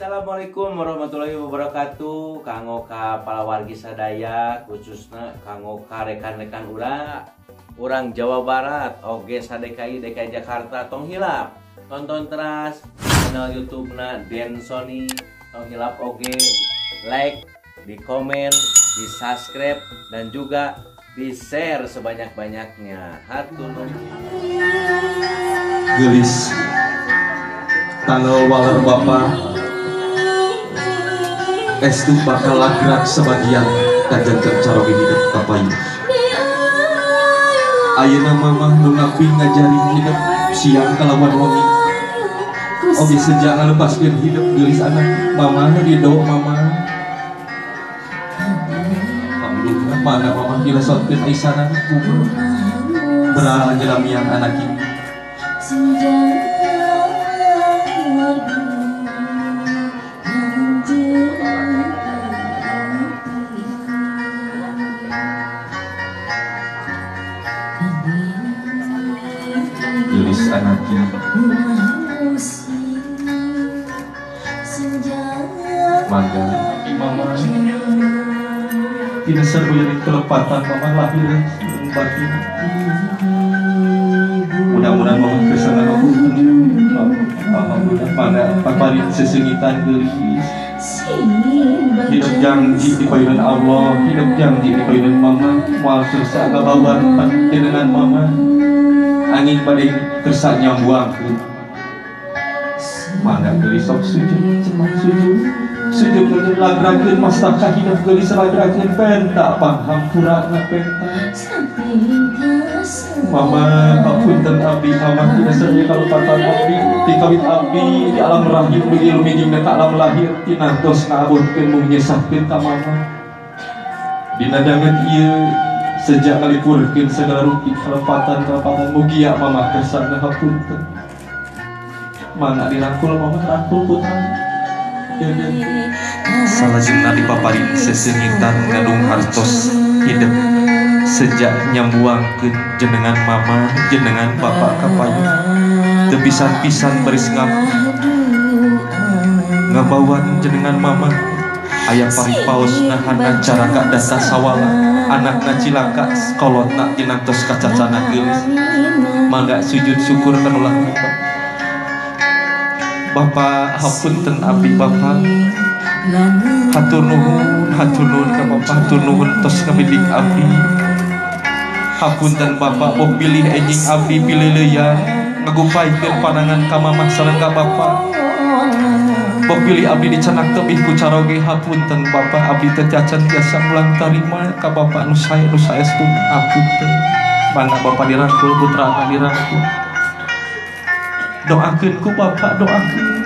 Assalamualaikum warahmatullahi wabarakatuh. Kanggo ka palawargi sadaya, khususna kanggo ka rekan-rekan urang urang Jawa Barat, oge sa-DKI, DKI Jakarta, tong hilap tonton teras channel YouTube na Den Sony. Tong hilap oge like, di komen, di subscribe, dan juga di share sebanyak-banyaknya. Hatur nuhun. Geulis tanggal waler Bapak estu bakal lagrak sebagian kajanten caroge hidup kapayun. Ayeuna mamah nu ngabdi ngajari hidup siang kalawan wengi. Oge sejak ngalepaskeun hidup geulis anak mamah ridho mamah. Alhamdulillah mana mamah dilesotkeun aisana kubur. Berala jelamian anak ieu. Geulis anak ieu. Mangga mama tidak seru kelepatan mama lahir batin. Mudah-mudahan mama kesana aku. Alhamdulillah mangga paparin sesengitan geulis. Hidup janji di payunan Allah, hidup janji di payunan mama. Moal kersa gabawan panjenengan mama. Angin bade kersa nyambuangkeun. Mangga geulis sok sujud, cepat sujud. Sujud sujud lagrakeun mastaka hidup geulis lagrakeun penta panghampurana penta. Mama hapunten abdi, mama tidak sedia kalepatan abdi, ti kawit abdi di alam rahim dugi lumijing ka alam lahir tinantos ngaabotkeun mung nyesahkeun ka mama. Dina danget ieu sejak ngalipurkeun segala rupi kalepatan-kalepatan mugia mama kersa ngahapunten. Mangga dirangkul mama, rangkul putra. Salajengna dipaparin sesengitan ngadung hartos hidup sejak nyambuangkeun jenengan mama jenengan bapak kapayun. Teu pisan-pisan baris ngabdi ngabawan jenengan mama. Aya paripaos nahanan caraka data sawala anakna cilaka kolotna tinantos kacacana geulis. Mangga sujud syukur kanulah bapak. Bapak hapunten abdi bapak. Hatur nuhun ka bapak, hatur nuhun tos ngabidik abdi. Hapunten bapak boh bilih enjing abdi pileuleyan ngagupaikeun panangan ka mamah sareng ka bapak. Boh bilih abdi dicanak tebih ku caroge hapunten bapak abdi teu cacan tiasa mulang tarima ka bapak nu sae nu saestu hapunten. Mangga bapak dirangkul putrana dirangkul. Doakeun ku bapak, doakeun.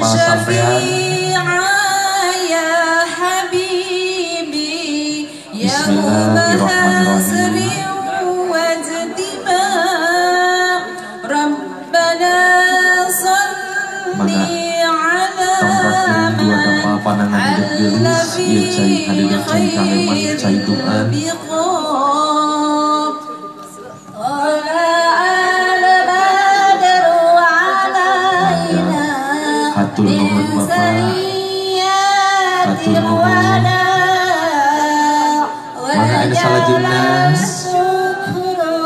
Sampean Bismillahirrahmanirrahim. Maka tempatkeun dua dampal panangan hidup geulis ieu cai hadegan cai kaleman cai duan. Hatur nuhun bapak, hatur nuhun. Maka ada salajengna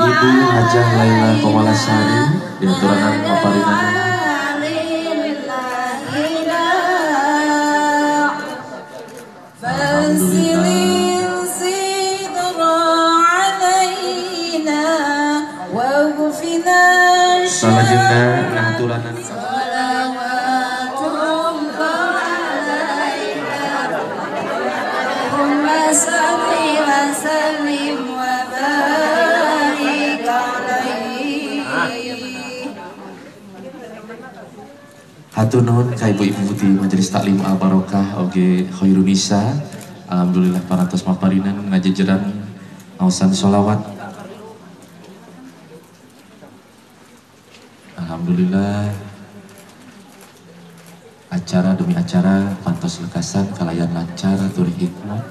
Ibu Hajah Laila Komalasari diaturanan paparinan. Alhamdulillah. Salajengna ngahaturanan. Salli wa sallim wa barik. Hatur nuhun ka ibu-ibu di Majelis Taklim Al Barokah oge Khairunisa. Alhamdulillah parantos maparinan ngajejeran ngaosan sholawat. Alhamdulillah acara demi acara pantos lekasan kalayan lancar tur hikmah.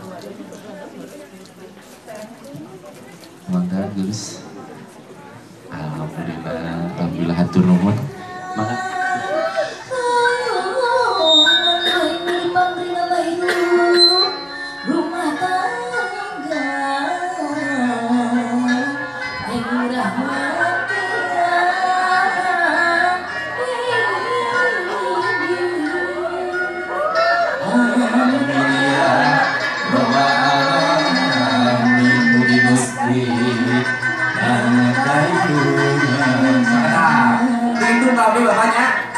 Mangga geus. Alhamdulillah, alhamdulillah hatur nuhun. Mangga.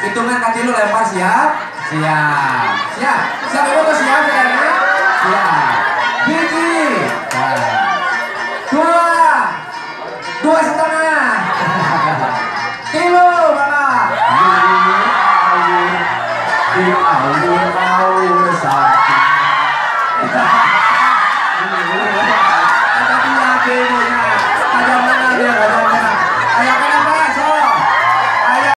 Hitungan kaki lu lempar, siap? Siap. Siap. Siap, ibu tuh siap ya? Siap.